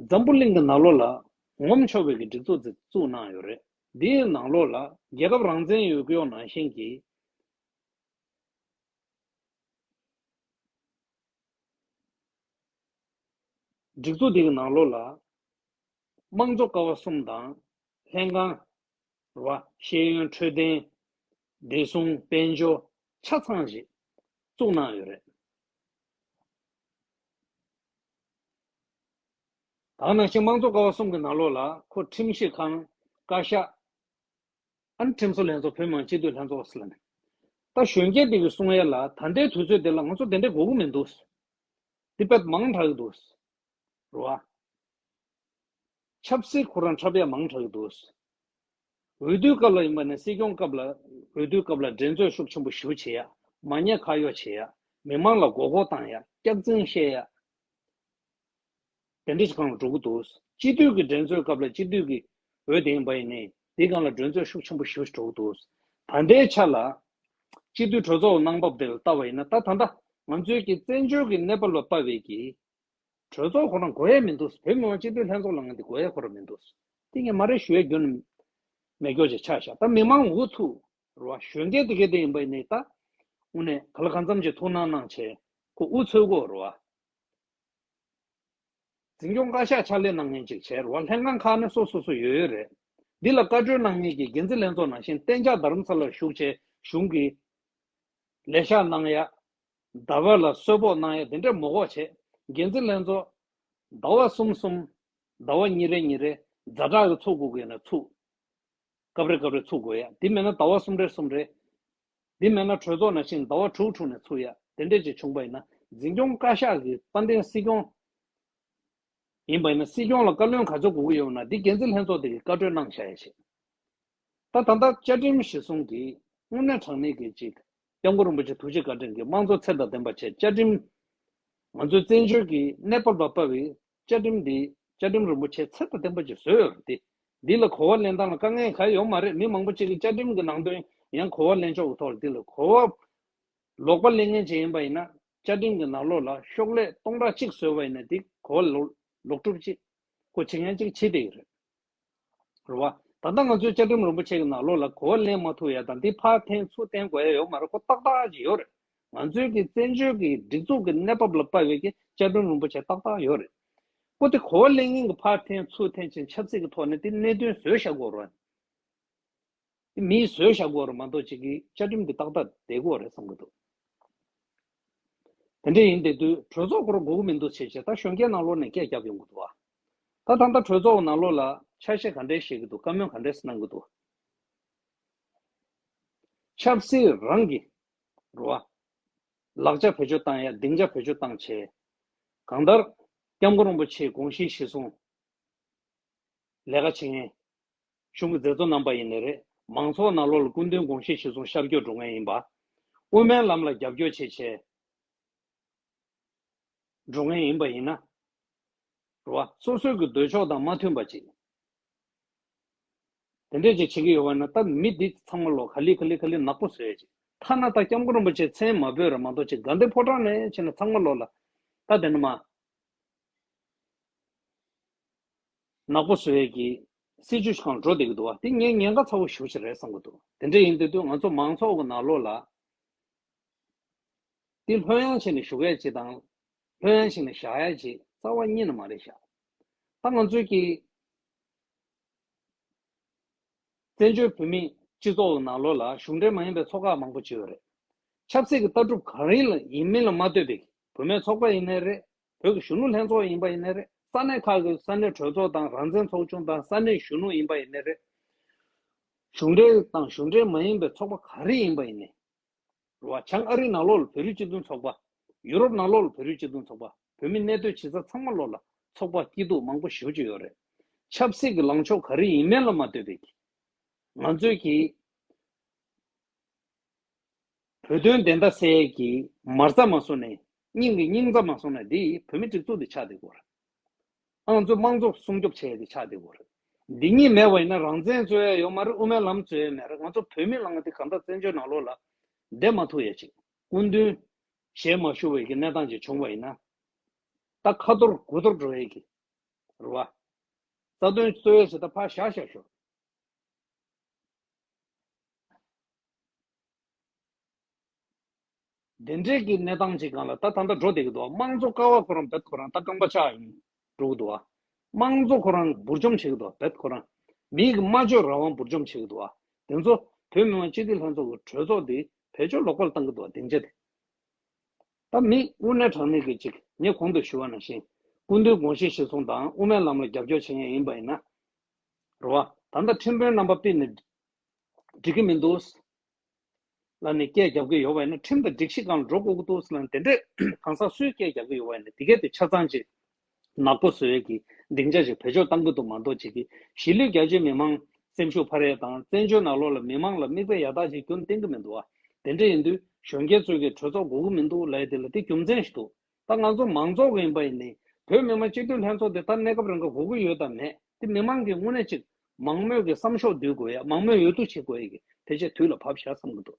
འཛམ་བུ་གླིང་གི་ནང་ལོགས་ལ་ངོམ་ཆོག་པའི་གི་སྒྲིག་འཛུགས་ཅིག་བཙུགས་གནང་ཡོད་རེད། འདིའི་ནང་ལོགས་ལ་རྒྱལ་ཁབ་རང་བཙན་ཡོད་ཀྱི་ཡོད་ནང་བཞིན་གྱི་སྒྲིག་འཛུགས་འདི་གི་ནང་ལོགས་ལ་དམངས་གཙོ་ཀ་བ་གསུམ་དང་ལྷན་ཁང་། རེད་བ། ཤེས་ཡོན། འཕྲོད་བསྟེན། བདེ་སྲུང་། དཔལ་འབྱོར་ཆ་ཚང་ཞིག་བཙུགས་གནང་ཡོད་རེད། ད་ག་ནང་བཞིན་དམངས་གཙོ་ཀ་བ་གསུམ་གྱི་ནང་ལོགས་ལ་ཁོ་ཁྲིམས་ཞིབ་ཁང་། བཀའ་ཤག་ཨ་ནི་ཁྲིམས་བཟོ་ལྷན་ཚོགས། བོད་མི་མང་སྤྱི་འཐུས་ལྷན་ཚོགས་ཟེར་ལབ་ནས། ད་གཞོན་སྐྱེས་དེ་གིས་གསུང་ཡ་ལ་ད་ལྟའི་དུས་ཚོད་དེ་ལ་ང་ཚོ་དེ་འདྲས་དགོས་ཀྱི་མི་འདུག་དེ་དཔེ་མང་དྲགས་ཀྱི་འདུག་རེད་བ། ཆབ་སྲིད་ཁོ་རང་འཁྲབ་ཡ་མང་དྲགས་ཀྱི་འདུག་འོས་བསྡུའི་སྐབས་ལ་ཡིན་པ་ནི་སྲིད་སྐྱོང་སྐབས་ལ། འོས་བསྡུའི་སྐབས་ལ་འགྲན་རྩོད་ཤུགས་ཆེན་པོ་ཞེ་པོ་བྱེད་ཡ། མ་ཉེས་ཁ་གཡོག་བྱེད་ཡ། མི་མང་ལ་མགོ་སྐོར་བཏང་ཡ། སྐྱག་རྫུན་བཤད་ཡ། དེ་འདྲ་ཞིག་སྒང་ལ་འགྲོ་གི་འདུག་སྤྱི་འཐུས་ཀྱི་འགྲན་རྩོད་སྐབས་ལ་སྤྱི་འཐུས་ཀྱི་འོས་དེ་ཡིན་པ་ཡིན་ནའི་དེའི་སྒང་ལ་འགྲན་རྩོད་ཤུགས་ཆེན་པོ་ཞེ་པོ་ཞིག་འགྲོ་གི་འདུག་ད་ལྟའི་ཆ་ལ་སྤྱི་འཐུས་གྲོས་ཚོགས་གནང་བབ་དེ་ལ་ལྟ་བ་ཡིན་ན། ད་ད་ལྟ་ང་ཚོའི་གི་བཙན་བྱོལ་གྱི་གནས་བབ་ལ་དཔག་པའི་གི་གྲོས་ཚོགས་ཁོ་རང་དགོས་ཡ་མི་འདུག་བོད་མི་མང་སྤྱི་འཐུས་ལྷན་ཚོགས་ལ་ང་འདི་དགོས་ཡ་ཁོ་རང་མི་འདུག་དེ་ངས་མ་རེད་ཞུ་ཡ་རྒྱུན་མེད་སྐྱོ་ཅིག་ཆགས་ཤག་ད་མི་མང་འུ་ཐུག་རེད་བ། གཞོན་སྐྱེས་དེ་གས་དེ་ཡིན་པ་ཡིན་ནའི་ད་དངོས་གནས་ག་ལ་གང་འཚམ་ཅིག་ཐུགས་སྣང་གནང་བྱས་ཁོ་འུ་ཚུགས་དགོས་རེད་བ། འཛིན་སྐྱོང་བཀའ་ཤག་ཕྱག་ལས་གནང་མཁན་ཅིག་བྱས་རེད་བ། ལྷན་ཁང་ཁག་ནི་སོ་སོ་སོ་ཡོད་ཡོད་རེད། འདི་ལ་བཀའ་འཁྲོལ་གནང་མཁན་གྱི་འགན་འཛིན་ལྷན་ཚོགས་ནང་བཞིན་གཏན་འཇགས་རྡ་རམ་ས་ལར་བཞུགས་བྱས་གཞུང་གི་ལས་ཤག་གནང་ཡ། ཟླ་བ་ལ་གསོལ་ཕོགས་གནང་ཡ་དེ་འདྲ་མི་དགོས་བྱས། འགན་འཛིན་ལྷན་ཚོགས་ཟླ་བ་གསུམ་གསུམ། ཟླ་བ་གཉིས་རེ་གཉིས་རེ་ཛ་དྲག་གི་ཚུགས་དགོས་ཀྱི་ཡོད་ན་ཚུགས། སྐབས་རེ་སྐབས་རེ་ཚུགས་དགོས་ཡ། འདི་མེད་ན་ཟླ་བ་གསུམ་རེ་གསུམ་རེ། འདི་མེད་ན་གྲོས་ཚོགས་ནང་བཞིན་ཟླ་བ་དྲུག་དྲུག་ནས་ཚུགས་ཡ། དེ་འདྲས་ཅིག་བྱུང་པ་ཡིན་ན་འཛིན་སྐྱོང་བཀའ་ཤག་གི་དཔལ་ལྡན་སྲིད་སྐྱོང་ཡིན་པ་ཡིན་ན་སྲིད་སྐྱོང་ལ་བཀའ་བློན་ག་ཚོད་དགོས་ཀྱི་ཡོད་ན་འདི་འགན་འཛིན་ལྷན་ཚོགས་དེ་གིས་བཀའ་འཁྲོལ་གནང་བཞག་ཡ་བྱེད། ད་ད་ལྟ་བཅའ་ཁྲིམས་གཞིར་བཟུང་གིས་དངོས་གནས་དྲང་གནས་ཀྱི་ཅིག་སྐྱབས་མགོན་རིན་པོ་ཆེ་ཐུགས་རྗེ་བཀའ་དྲིན་གྱིས་དམངས་གཙོ་ཚད་དང་ལྡན་པ་བྱས། བཅའ་ཁྲིམས་ང་ཚོའི་བཙན་བྱོལ་གྱི་གནས་བབ་ལ་དཔག་པའི་བཅའ་ཁྲིམས་འདི་བཅའ་ཁྲིམས་རིན་པོ་ཆེ་ཚད་དང་ལྡན་པ་ཅིག་བཟོས་ཡོད་རེད་དེ། འདི་ལ་གོ་བ་ལེན་སྟངས་ལ་དཀའ་ངལ་གང་ཡང་ཡོད་མ་རེད། མི་མང་པོ་ཅིག་གིས་བཅའ་ཁྲིམས་ཀྱི་ནང་དོན་ཡང་གོ་བ་ལེན་ཆོག་གི་ཐོག་ལ་འདི་ལ་གོ་བ་ལོག་པ་ལེན་མཁན་ཅིག་ཡིན་པ་ཡིན་ན་བཅའ་ཁྲིམས་ཀྱི་ནང་ལོགས་ལ་ཤོག་ལྷེ་སྟོང་ཕྲག་གཅིག་བཟོས་པ་ཡིན་ན་འདི་གོ་བ་ལོག་ལོག་སྒྲུབ་ཅིག་ཁོ་བྱེད་མཁན་ཅིག་བྱེད་བསྡད་ཀྱི་རེད། རེད་བ། ད་ལྟ་ང་ཚོའི་བཅའ་ཁྲིམས་རིན་པོ་ཆེ་གི་ནང་ལོགས་ལ་གོ་བ་ལེན་མ་ཐུབ་ཡ་དང་འདི་ཕར་འཐེན་ཚུར་འཐེན་དགོས་ཡ་ཡོད་མ་རེད། ཁོ་ཏག་ཏག་ཅིག་ཡོད་རེད། ང་ཚོའི་གི་བཙན་བྱོལ་གྱི་སྒྲིག་འཛུགས་ཀྱི་གནས་བབ་ལ་དཔག་པའི་གི་བཅའ་ཁྲིམས་རིན་པོ་ཆེ་ཏག་ཏག་ཡོད་རེད། པོ་དེ་གོ་བ་ལེན་མཁན་གྱི་ཕར་འཐེན་ཚུར་འཐེན་བྱས་ཆབ་སྲིད་ཀྱི་ཐོག་ནས་དེ་གནད་དོན་བཟོས་བཞག་དགོས་རེད། དེ་མིས་བཟོས་བཞག་དགོས་རེད་མ་གཏོགས་ཅིག་གི་བཅའ་ཁྲིམས་དེ་ཏག་ཏག་བསྡད་དགོས་རེད་བསམ་གྱི་འདུག་དེ་འདྲ་ཡིན་བསྡད་དུས་གྲོས་ཚོགས་ཁོ་རང་དགོས་ཀྱི་མི་འདུག་བྱས་བྱས་ད་གཞོན་སྐྱེས་ནང་ལོགས་ནས་སྐད་རྒྱབ་ཡོང་གི་འདུག་བ། ད་ད་ལྟ་གྲོས་ཚོགས་ནང་ལོགས་ལ་ཆ་ཤས་ག་འདྲས་བཤད་ཀྱི་འདུག་བཀའ་མོལ་ག་འདྲས་གནང་གི་འདུག་ཆབ་སྲིད་རང་གི་རེད་བ། ལག་ཆ་བེད་སྤྱོད་བཏང་ཡ་སྡིངས་ཆ་བེད་སྤྱོད་བཏང་བྱས། གང་ལྟར་སྐྱབས་མགོན་རིན་པོ་ཆེའི་དགོངས་གཞི་གཞིར་བཟུང་ལས་ཀ་བྱེད་མཁན། གཞུང་གི་མཛད་གཙོ་རྣམ་པ་ཡིན་ནའི་རེད། མང་ཚོགས་ནང་ལོགས་ལ་སྐུ་མདུན་དགོངས་གཞི་གཞིར་བཟུང་ཤར་བསྐྱོད་འགྲོ་མཁན་ཡིན་པ། དབུ་མའི་ལམ་ལ་རྒྱབ་སྐྱོར་བྱེད་བྱས་འགྲོ་མཁན་ཡིན་པ་ཡིན་ན། རེད་བ། སོ་སོའི་གི་འདོད་ཕྱོགས་དང་མ་མཐུན་པ་ཅིག་དེ་འདྲས་ཅིག་བྱེད་ཀྱི་ཡོད་པ་ན་ད་མི་འདི་ཚང་མ་ལོ་ག་ལེ་ག་ལེ་ག་ལེ་ནག་པོ་བཟོས་ཡ་ཅིག་ཐ་ན་ད་སྐྱབས་མགོན་རིན་པོ་ཆེ་མཚན་མ་འབོད་ར་མ་གཏོགས་ཅིག་དགའ་ལྡན་ཕོ་བྲང་ནས་ཕྱིན་ན་ཚང་མ་ལོ་ལ་ད་དེ་ནི་མ། ནག་པོ་བཟོ་ཡས་ཀྱི་སྲིད་ཇུས་ཤིག་གང་འགྲོ་བསྡད་ཀྱི་འདུག་བ། དེ་ངས་ཉེན་ཁ་ཚ་བོ་ཞེ་པོ་ཅིག་རེད་བསམ་གྱི་འདུག་དེ་འདྲ་ཡིན་དུས་དུས་ང་ཚོ་མང་ཚོགས་ཀྱི་ནང་ལོགས་ལ་དེ་ལྷོད་ཡངས་བྱས་ནས་བཞུགས་ཡས་ཅིག་དང་ལྷོད་ཡངས་བྱས་ནས་བཞག་ཡས་ཅིག་རྩ་བ་ཉིད་ནས་མ་རེད་ཤག་ད་ང་ཚོའི་གི་བཙན་བྱོལ་བོད་མིའི་སྤྱི་ཚོགས་ནང་ལོགས་ལ་གཞུང་འབྲེལ་མ་ཡིན་པའི་ཚོགས་ཁག་མང་པོ་ཅིག་ཡོད་རེད། ཆབ་སྲིད་ཀྱི་ལྟ་གྲུབ་གང་རིགས་ལ་ཡིན་མིན་ལ་མ་ལྟོས་པའི་བུད་མེད་ཚོགས་པ་ཡིན་ནའི་རེད། བོད་ཀྱི་གཞོན་ནུ་ལྷན་ཚོགས་ཡིན་པ་ཡིན་ནའི་རེད། ས་གནས་ཁག་གི་ས་གནས་གྲོས་ཚོགས་དང་རང་བཙན་ཚོགས་ཆུང་དང་ས་གནས་གཞོན་ནུ་ཡིན་པ་ཡིན་ནའི་རེད། གཞུང་འབྲེལ་དང་གཞུང་འབྲེལ་མ་ཡིན་པའི་ཚོགས་པ་ག་རེ་ཡིན་པ་ཡིན་ནའི་རེད་བ། བྱང་ཨ་རི་ནང་ལོགས་ལ་བོད་རིགས་སྤྱི་མཐུན་ཚོགས་པ། ཡུ་རོབ་ནང་ལོགས་ལ་བོད་རིགས་སྤྱི་མཐུན་ཚོགས་པ། བོད་མི་གནས་སྡོད་བྱེད་ས་ཚང་མ་ལོགས་ལ་ཚོགས་པ་སྐྱིད་སྡུག་མང་པོ་ཞེ་པོ་ཅིག་ཡོད་རེད། ཆབ་སྲིད་ཀྱི་ལངས་ཕྱོགས་ག་རེ་ཡིན་མིན་ལ་མ་ལྟོས་པའི་གི་ང་ཚོའི་གི་བོད་དོན་བདེན་མཐའ་གསལ་ཡས་ཀྱི་མ་རྩ་མ་བཟོ་ནས་སྙིང་གི་སྙིང་རྩ་མ་བཟོ་ནས་འདི་བོད་མི་སྒྲིག་འཛུགས་འདི་ཆགས་བསྡད་ཡོད་རེད། ང་ཚོ་དམངས་གཙོ་སྲུང་སྐྱོབ་བྱེད་ཡས་དེ་ཆགས་བསྡད་ཡོད་རེད། འདི་གཉིས་མེད་པ་ཡིན་ན་རང་བཙན་རྩོད་ཡས་ཡོད་མ་རེད། དབུ་མའི་ལམ་རྩོད་ཡས་མེད་རེད། ང་ཚོ་བོད་མི་ལངས་དེ་གང་ལྟར་བཙན་བྱོལ་ནང་ལོགས་ལ་བསྡད་མ་ཐུབ་ཡས་ཅིག་སྐུ་མདུན་ཞལ་མ་ཞུ་བའི་གི་གནས་སྟངས་ཅིག་བྱུང་བ་ཡིན་ན། ད་ཁ་ཐོར་དགུ་ཐོར་འགྲོ་ཡས་ཀྱི་རེད་བ། རྩ་དོན་རྩོད་ཡས་ཅིག་ད་ཕར་བཞག་བཞག་ཤོག་དེ་འདྲའི་གི་གནས་སྟངས་ཅིག་སྒང་ལ་ད་ད་ལྟ་འགྲོ་བསྡད་ཀྱི་འདུག་དམངས་གཙོ་ཀ་བ་ཁོ་རང་རྦད་ཁོ་རང་ད་རྐང་པ་ཆག་ཡིན་འགྲོ་གི་འདུག་དམངས་གཙོ་ཁོ་རང་འབུར་འཇོམས་བྱེད་ཀྱི་འདུག་རྦད་ཁོ་རང་མིའི་གི་སྨྲ་བརྗོད་རང་དབང་འབུར་འཇོམས་བྱེད་ཀྱི་འདུག་དེ་ཚོ་བོད་མི་མང་སྤྱི་འཐུས་ལྷན་ཚོགས་ཀྱི་གྲོས་ཚོགས་འདི་བེད་སྤྱོད་ལོག་པར་བཏང་གི་འདུག་སྡིངས་ཆ་དེ། ད་མི་དངོས་གནས་དྲང་གནས་ཀྱི་ཅིག་ངས་གོང་དུ་ཞུ་བ་ནང་བཞིན་སྐུ་མདུན་དགོངས་གཞི་གཞིར་བཟུང་དང་དབུ་མའི་ལམ་ལ་རྒྱབ་སྐྱོར་བྱེད་མཁན་ཡིན་པ་ཡིན་ན། རེད་བ། ད་ལྟ་ཁྲིམས་དཔོན་རྣམ་པ་ཕུད་ནས་འགྲིག་གི་མི་འདུག་ལབ་ནས་སྐད་རྒྱབ་ཀྱི་ཡོད་པ་ཡིན་ན་ཁྲིམས་དང་སྒྲིག་གཞི་སྒང་ལ་འགྲོ་དགོས་ཀྱི་འདུག་ལབ་ནས་དེ་འདྲས་གང་ཟག་སུས་སྐད་རྒྱབ་ཀྱི་ཡོད་པ་ཡིན་ན་དེ་གས་དེ་ཆ་ཚང་ཅིག་ནག་པོ་བཟོ་ཡས་ཀྱི་སྡིངས་ཆ་ཞིག་བེད་སྤྱོད་བཏང་གི་འདུག་མ་གཏོགས་ཅིག་གི་གཞིས་ལུས་རྒྱ་ཆེའི་མི་མང་སེམས་ཤུགས་འཕར་ཡས་དང་བཙན་བྱོལ་ནང་ལོགས་ལ་མི་མང་ལ་མིག་དཔེ་ཡག་ཐག་ཅིག་རྒྱུན་བསྟན་གི་མི་འདུག་བ། དེ་འདྲ་ཡིན་དུས་གཞོན་སྐྱེས་ཚོས་ཀྱི་གྲོས་ཚོགས་དགོས་ཀྱི་མི་འདུག་ལབ་ཡས་དེ་ལ་དེ་རྒྱུ་མཚན་ཞིག་འདུག་ད་ང་ཚོ་མང་ཚོགས་ཀྱི་ཡིན་པ་ཡིན་ནའི་བོད་མི་མང་སྤྱི་འཐུས་ལྷན་ཚོགས་དེ་ད་གནས་སྐབས་རིང་ག་དགོས་ཀྱི་ཡོད་དམ་མེད་དེ་མི་མང་གི་དངོས་གནས་ཅིག་མང་མོས་ཀྱི་བསམ་ཤོག་བསྡུ་དགོས་ཡ་མང་མོས་འོས་བསྡུ་བྱེད་དགོས་ཡ་གི་དེ་ཆེད་དུས་ལ་བབས་བཞག་བསམ་གྱི་འདུག་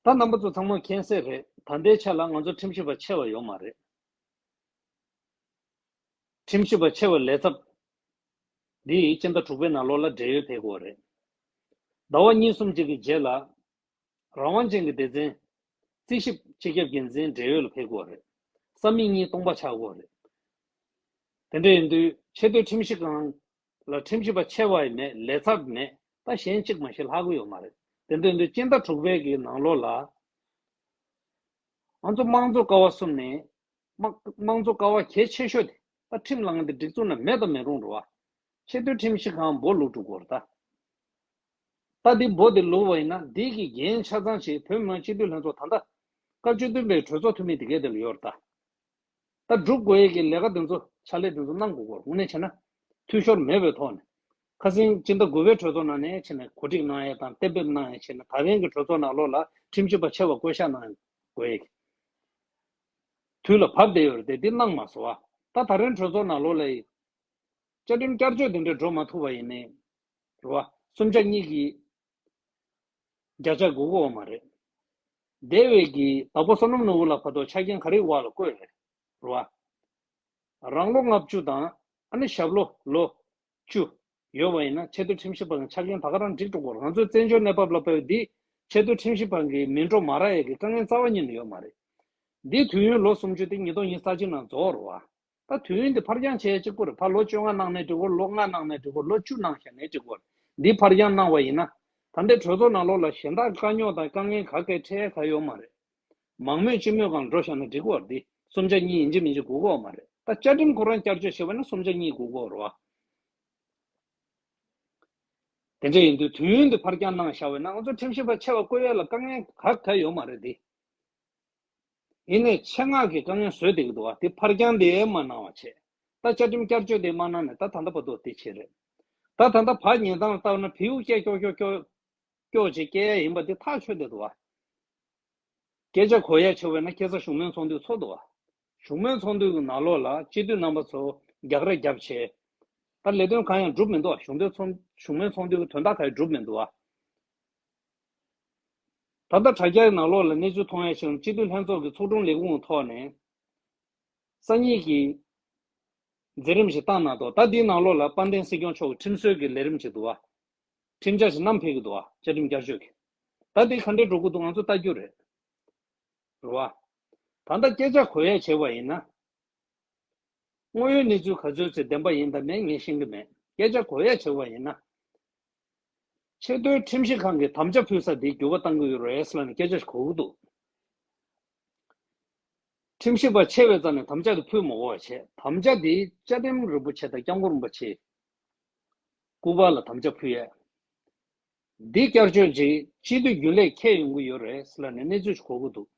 ད་རྣམ་པ་ཚོ་ཚང་མ་མཁྱེན་གསལ་རེད། ད་ལྟའི་ཆ་ལ་ང་ཚོ་ཁྲིམས་ཞིབ་པ་ཆེ་བ་ཡོད་མ་རེད། ཁྲིམས་ཞིབ་པ་ཆེ་བའི་ལས་ཚབ་འདི་སྤྱི་ཟླ་དྲུག་པའི་ནང་ལོགས་ལ་བགྲེས་ཡོལ་ཕེབས་དགོས་རེད། ཟླ་བ་གཉིས་གསུམ་ཅིག་གི་རྗེས་ལ་རང་དབང་ཅན་གྱི་སྡེ་ཚན་རྩིས་ཞིབ་སྤྱི་ཁྱབ་འགན་འཛིན་བགྲེས་ཡོལ་ལ་ཕེབས་དགོས་རེད། ས་མིག་གཉིས་སྟོང་པ་ཆགས་དགོས་རེད། དེ་འདྲ་ཡིན་དུས་ཆེས་མཐོའི་ཁྲིམས་ཞིབ་ཁང་ལ་ཁྲིམས་ཞིབ་པ་ཆེ་བ་ཡི་མེད་ལས་ཚབ་མེད་ད་གཞན་གཅིག་མ་ཞིག་ལྷག་གི་ཡོད་མ་རེད། དེ་འདྲ་ཡིན་དུས་སྤྱི་ཟླ་དྲུག་པའི་གི་ནང་ལོགས་ལ་ང་ཚོ་དམངས་གཙོ་ཀ་བ་གསུམ་ནས་དམངས་དམངས་གཙོ་ཀ་བ་གལ་ཆེ་ཤོས་དེ་ད་ཁྲིམས་ལངས་དེ་སྒྲིག་འཛུགས་ནང་མེད་དང་མེད་རུང་འགྲོ་བ། ཆེས་མཐོའི་ཁྲིམས་ཞིབ་ཁང་འབོ་ལུག་འགྲོ་དགོས་རེད་ད། ད་འདི་འབོ་དེ་ལུག་བ་ཡིན་ན་འདི་གི་འགན་ཆ་ཚང་ཞིག་བོད་མི་མང་སྤྱི་འཐུས་ལྷན་ཚོགས་ད་ལྟ་སྐབས་བཅུ་བདུན་པའི་གྲོས་ཚོགས་འཐུས་མི་དེ་གས་དེ་ལ་ཡོད་རེད་ད། ད་སྒྲུབ་དགོས་ཡས་ཀྱི་ལས་ཀ་དེ་ཚོ་ཕྱག་ལས་དེ་ཚོ་གནང་དགོས་སྐོར་དངོས་གནས་བྱས་ན་འཐུས་ཤོར་མེད་པའི་ཐོག་ནས་ཁ་སང་སྤྱི་ཟླ་དགུ་པའི་གྲོས་ཚོགས་ནང་ནས་བྱས་ནས་གོ་སྒྲིག་གནང་ཡས་དང་གཏན་འབེབས་གནང་ཡས་བྱས་ནས་ད་ཕན་གྱི་གྲོས་ཚོགས་ནང་ལོགས་ལ་ཁྲིམས་ཞིབ་པ་ཆེ་བ་བསྐོ་གཞག་གནང་དགོས་ཡས་ཀྱི་དུས་ལ་བབས་བསྡད་ཡོད་རེད་དེ་འདི་གནང་མ་སོང་བ། ད་ད་རིང་གྲོས་ཚོགས་ནང་ལོགས་ལ་བཅའ་ཁྲིམས་བསྐྱར་བཅོས་དེ་འདྲ་འགྲོ་མ་ཐུབ་པ་ཡིན་ནའི་རེད་བ། གསུམ་ཆ་གཉིས་ཀྱིས་བརྒྱ་ཆ་དགུ་དགོས་པ་མ་རེད། འདས་པའི་གི་དྭགས་པོ་བསོད་ནམས་ནོར་བུ་ལགས་བར་དུ་ཆ་རྐྱེན་ག་རེ་དབང་ལ་བཀོད་རེད། རེད་བ། རང་ལོ་ལྔ་བཅུ་དང་ཨ་ནི་ཞབས་ལོ་ལོ་བཅུ་ཡོད་པ་ཡིན་ན་ཆེས་མཐོའི་ཁྲིམས་ཞིབ་པ་གི་ཆ་རྐྱེན་ད་ག་རང་འགྲིག་འགྲོ་དགོས་རེད། ང་ཚོའི་བཙན་བྱོལ་གནས་བབ་ལ་དཔག་པའི་འདི་ཆེས་མཐོའི་ཁྲིམས་ཞིབ་པ་གི་མིང་འགྲོ་མ་རག་ཡས་ཀྱི་དཀའ་ངལ་རྩ་བ་ཉིད་ནས་ཡོད་མ་རེད། འདི་དུས་ཡུན་ལོ་སུམ་ཅུ་དེ་ཉིས་སྟོང་ཉི་ཤུ་རྩ་གཅིག་ནང་རྫོགས་རེད་བ། ད་དུས་ཡུན་དེ་ཕར་འགྱངས་བྱས་གཅིག་པོ་རེད། ཕར་ལོ་བཅོ་ལྔ་གནང་ནས་འགྲིག་གོ། ལོ་ལྔ་གནང་ནས་འགྲིག་གོ། ལོ་བཅུ་གནང་བཞག་ནས་འགྲིག་གོ། འདི་ཕར་འགྱངས་གནང་བ་ཡིན་ན། ད་ལྟའི་གྲོས་ཚོགས་ནང་ལོགས་ལ་གཞན་དག་དཀའ་རྙོག་དང་དཀའ་ངལ་ག་གེ་འཕྲད་ཡ་ག་ཡོད་མ་རེད། མང་མོས་སྤྱི་མོས་སྒང་འགྲོ་བཞག་ན་འགྲིག་གོ། འདི་སུམ་ཆ་གཉིས་ཡིན་གཅིག་མིན་གཅིག་དགོས་ཀྱི་ཡོད་མ་རེད། ད་བཅའ་ཁྲིམས་ཁོ་རང་བསྐྱར་བཅོས་བྱས་པ་ན་སུམ་ཆ་གཉིས་དགོས་ཀྱི་ཡོད་རེད་བ། དེ་འདྲ་ཡིན་དུས་དུས་ཡུན་དེ་ཕར་འགྱངས་གནང་བཞག་པ་ཡིན་ན་ང་ཚོ་ཁྲིམས་ཞིབ་པ་ཆེ་བ་བསྐོ་ཡ་ལ་དཀའ་ངལ་ག་ག་ཡོད་མ་རེད་དེ། ཡིན་ནའི་ཆེད་མངགས་ཀྱི་དཀའ་ངལ་བཟོས་བསྡད་ཀྱི་འདུག་བ། དེ་ཕར་འགྱངས་དེ་མ་གནང་བ་བྱས། ད་བཅའ་ཁྲིམས་བསྐྱར་བཅོས་དེ་མ་གནང་ནས་ད་ད་ལྟ་བར་དུ་དེ་བྱས་རེད། ད་ད་ལྟ་བར་ཉིན་ཐང་ལ་བལྟས་ན་བེའུ་སྐད་ཀྱོག་ཀྱོག་ཀྱོག་ཀྱོག་ཅིག་སྐད་ཡ་ཡིན་པ་དེ་ཐག་ཆོད་བསྡད་འདུག་བ། སྐད་ཆ་གོ་ཡ་ཆེ་བས་ན་ཁ་སང་བཞུགས་མོལ་ཚོགས་འདུ་ཚོགས་འདུག་བ། བཞུགས་མོལ་ཚོགས་འདུ་གི་ནང་ལོགས་ལ་སྤྱི་འཐུས་རྣམ་པ་ཚོ་རྒྱག་རེས་རྒྱབ་བྱས། ད་ལས་དོན་གང་ཡང་གྲུབ་མི་འདུག་བ། བཞུགས་མོལ་ཚོགས་བཞུགས་མོལ་ཚོགས་འདུ་གི་དོན་དག་གང་ཡང་གྲུབ་མི་འདུག་བ། ད་ལྟ་དྲ་རྒྱའི་ནང་ལོགས་ལ་གནས་ཚུལ་མཐོང་ཡ་ཞིག་སྤྱི་འཐུས་ལྷན་ཚོགས་ཀྱི་ཚོགས་དྲུང་ལས་ཁུངས་ཐོག་ནས་སང་ཉིན་གྱི་མཛད་རིམ་ཞིག་བཏང་གནང་འདུག་ད་འདིའི་ནང་ལོགས་ལ་དཔལ་ལྡན་སྲིད་སྐྱོང་མཆོག་གི་ཁྲིམས་སྲོལ་གྱི་ལས་རིམ་ཞིག་འདུག་བ། ཁྲིམས་འཆར་ཞིག་བསྣམས་ཕེབས་ཀྱི་འདུག་བ། བཅའ་ཁྲིམས་བསྐྱར་བཅོས་ཀྱི། ད་འདི་ག་འདྲས་འགྲོ་གི་འདུག་ང་ཚོ་ལྟ་རྒྱུ་རེད། རེད་བ། ད་ལྟ་སྐད་ཆ་གོ་ཡ་བྱས་པ་ཡིན་ན། དངོས་ཡོད་གནས་ཚུལ་ག་ཚོད་ཚོད་བདེན་པ་ཡིན་དང་མིན་ངས་ཤེས་ཀྱི་མེད། སྐད་ཆ་གོ་ཡ་བྱས་པ་ཡིན་ན། ཆེས་མཐོའི་ཁྲིམས་ཞིབ་ཁང་གི་དམ་བཅའ་ཕུལ་ས་དེ་འགྱུར་བ་གཏང་གི་ཡོད་རེད་ཟེར་ལབ་ནས་སྐད་ཆ་ཞིག་གོ་གི་འདུག་ཁྲིམས་ཞིབ་པ་ཆེ་བའི་རྩ་ནས་དམ་བཅའ་དེ་ཕུལ་མ་དགོས་པ་བྱས། དམ་བཅའ་དེ་བཅའ་ཁྲིམས་རིན་པོ་ཆེ་དང་སྐྱབས་མགོན་རིན་པོ་ཆེ་སྐུ་པར་ལ་དམ་བཅའ་ཕུལ་ཡས། འདི་བསྐྱར་བཅོས་ཀྱིས་སྤྱི་འཐུས་རྒྱུན་ལས་འཁེལ་ཡོང་གི་ཡོད་རེད་ཟེར་ལབ་ནས་གནས་ཚུལ་ཞིག་གོ་གི་འདུག་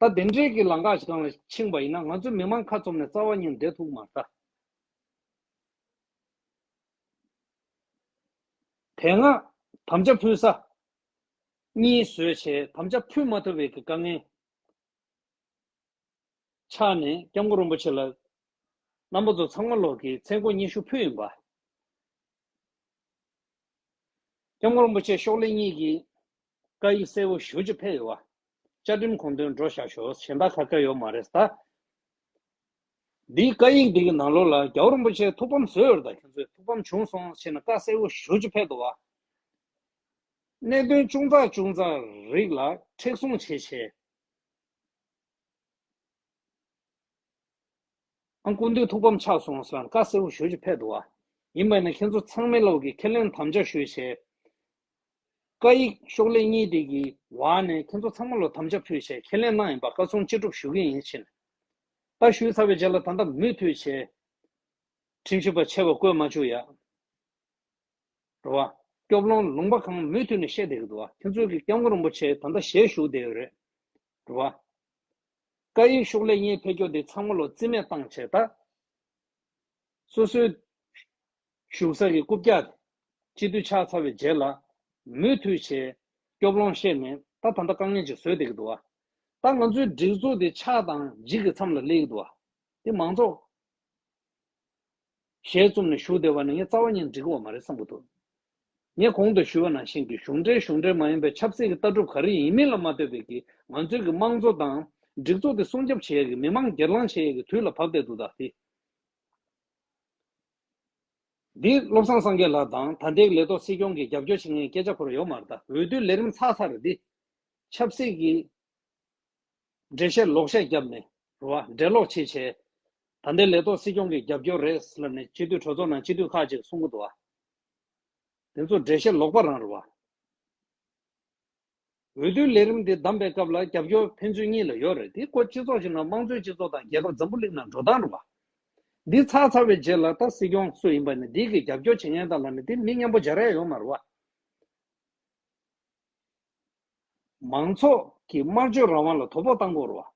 ད་དེ་འདྲའི་གི་ལམ་ཁ་ཞིག་སྒང་ལ་ཕྱིན་པ་ཡིན་ན་ང་ཚོ་མི་མང་ཁ་བཙུམ་ནས་རྩ་བ་ཉིད་བསྡད་ཐུབ་མ་རེད་ད། དེ་སྔ་དམ་བཅའ་ཕུལ་ས་གཉིས་བཟོས་བྱས་དམ་བཅའ་ཕུལ་མ་ཐུབ་པའི་གི་དཀའ་ངལ་ཆགས་ནས་སྐྱབས་མགོན་རིན་པོ་ཆེ་ལ་རྣམ་པ་ཚོ་ཚང་མ་ལོག་གིས་མཚན་གོ་སྙན་ཞུ་ཕུལ་ཡིན་པ། སྐྱབས་མགོན་རིན་པོ་ཆེ་ཤོག་ལྷེ་གཉིས་ཀྱིས་བཀའ་ཡིག་གསལ་བོ་ཞེ་པོ་ཅིག་ཕེབས་ཡོད་པ། བཅའ་ཁྲིམས་གོང་དོན་འགྲོ་བཞག་ཞོག་གཞན་དག་ཁ་ཁ་ཡོད་མ་རེད་ད། འདིའི་བཀའ་ཡིག་འདི་གི་ནང་ལོགས་ལ་རྒྱལ་བ་རིན་པོ་ཆེ་ཐུགས་ཕམ་བཟོས་ཡོད་རེད་ད། ཁྱེད་ཚོས་ཐུགས་ཕམ་བྱུང་སོང་ཞེས་ནས་བཀའ་གསལ་བོ་ཞེ་པོ་ཅིག་ཕེབས་འདུག་བ། གནད་དོན་ཅུང་ཙག་ཅུང་ཙག་རིགས་ལ་མཁྲེགས་བཟུང་བྱེད་ཆེད། ཨང་སྐུ་མདུན་ཐུགས་ཕམ་ཆགས་སོང་ཟེར་ལབ་བཀའ་གསལ་བོ་ཞེ་པོ་ཅིག་ཕེབས་འདུག་བ། ཡིན་པ་ཡིན་ན་ཁྱེད་ཚོ་ཚང་མའི་ལོག་གིས་ཁས་ལེན་དམ་བཅའ་ཞུས་བྱས། བཀའ་ཡིག་ཤོག་ལྷེ་གཉིས་དེ་གི་འོག་ནས་ཁྱེད་ཚོ་ཚང་མ་ལོག་དམ་བཅའ་ཕུལ་བྱས་ཁས་ལེན་གནང་ཡིན་པ་བཀའ་གསུང་ཅི་སྒྲུབ་ཞུ་གི་ཡིན་ཕྱིན། ད་ཞུས་ཚར་བའི་རྗེས་ལ་ད་ལྟ་མུ་མཐུད་བྱས། ཁྲིམས་ཞིབ་པ་ཆེ་བ་བསྐོས་མ་བཅུག་ཡ། རེད་བ། སྐྱོབ་ལུང་ལུང་པ་གང་མུ་མཐུད་ནས་བཤད་བསྡད་ཀྱི་འདུག་བ། ཁྱེད་ཚོས་ཀྱི་སྐྱབས་མགོན་རིན་པོ་ཆེ་ད་ལྟ་ཞལ་བཞུགས་བསྡད་ཡོད་རེད། རེད་བ། བཀའ་ཡིག་ཤོག་ལྷེ་གཉིས་ཕེབས་རྒྱུ་དེ་ཚང་མ་ལོ་རྩིས་མེད་བཏང་བྱས་ད། སོ་སོའི་བཞུགས་ས་གི་རྐུབ་བཀྱག་སྤྱི་འཐུས་ཆགས་ཚར་བའི་རྗེས་ལ་མུ་མཐུད་བྱས་སྐྱོབ་ལུང་བཤད་ནས་ད་ད་ལྟ་དཀའ་ངལ་ཅིག་བཟོས་བསྡད་ཀྱི་འདུག་བ། ད་ང་ཚོའི་སྒྲིག་འཛུགས་དེ་ཆགས་དང་འཇིག་གི་མཚམས་ལ་སླེབས་ཀྱི་འདུག་བ། དེ་མང་ཚོགས་ཞལ་བཙུམ་ནས་བཞུགས་བསྡད་པ་ནི་ངས་རྩ་བ་ཉིད་འགྲིག་གི་ཡོད་མ་རེད་བསམ་གྱི་འདུག་ངས་གོང་དུ་ཞུས་པ་ནང་བཞིན་གྱི་གཞུང་འབྲེལ་གཞུང་འབྲེལ་མ་ཡིན་པའི་ཆབ་སྲིད་ཀྱི་ལྟ་གྲུབ་ག་རེ་ཡིན་མིན་ལ་མ་ལྟོས་པའི་གི་ང་ཚོའི་གི་དམངས་གཙོ་དང་སྒྲིག་འཛུགས་དེ་སྲུང་སྐྱོབ་བྱེད་ཡས་ཀྱི་མི་མང་སྒེར་ལངས་བྱེད་ཡས་ཀྱི་དུས་ལ་བབས་བསྡད་འདུག་ད་དེ། འདི་བློ་བཟང་སངས་རྒྱས་ལགས་དང་ད་ལྟའི་ལས་ཐོག་སྲིད་སྐྱོང་གིས་རྒྱབ་སྐྱོར་བྱེད་མཁན་སྐད་ཆ་ཁོ་རང་ཡོད་མ་རེད་ད། འོས་བསྡུའི་ལས་རིམ་ཚར་ཚར་རེད་འདི། ཆབ་སྲིད་ཀྱི་འགྲེལ་བཤད་ལོག་བཤད་བརྒྱབ་ནས་རེད་བ། འགྲེལ་ལོག་བྱེད་བྱས། ད་ལྟའི་ལས་ཐོག་སྲིད་སྐྱོང་གི་རྒྱབ་སྐྱོར་རེད་ལབ་ནས་སྤྱི་འཐུས་གྲོས་ཚོགས་ནང་སྤྱི་འཐུས་ཁག་ཅིག་གསུང་གི་འདུག་བ། དེ་ཚོ་འགྲེལ་བཤད་ལོག་པ་རང་རེད་བ། འོས་བསྡུའི་ལས་རིམ་འདི་བདམས་པའི་སྐབས་ལ་རྒྱབ་སྐྱོར་ཕན་ཚུན་གཉིས་ལ་ཡོད་རེད། འདི་ཁོ་སྤྱི་ཚོགས་ཤིག་ནང་དམངས་གཙོའི་སྤྱི་ཚོགས་དང་རྒྱལ་ཁབ་འཛམ་བུ་གླིང་ནང་འགྲོ་སྟངས་རེད་བ། འདི་ཚར་ཚར་བའི་རྗེས་ལ་ད་སྲིད་སྐྱོང་སུ་ཡིན་པ་ནི་འདི་གི་རྒྱབ་སྐྱོར་བྱེད་མཁན་དག་ལ་ནི་འདི་མི་མཉམ་པོ་སྦྱར་ཡ་ཡོད་མ་རེད་བ། མང་ཚོགས་ཀྱི་སྨྲ་བརྗོད་རང་དབང་ལ་དོ་ཕོག་བཏང་དགོས་རེད་བ།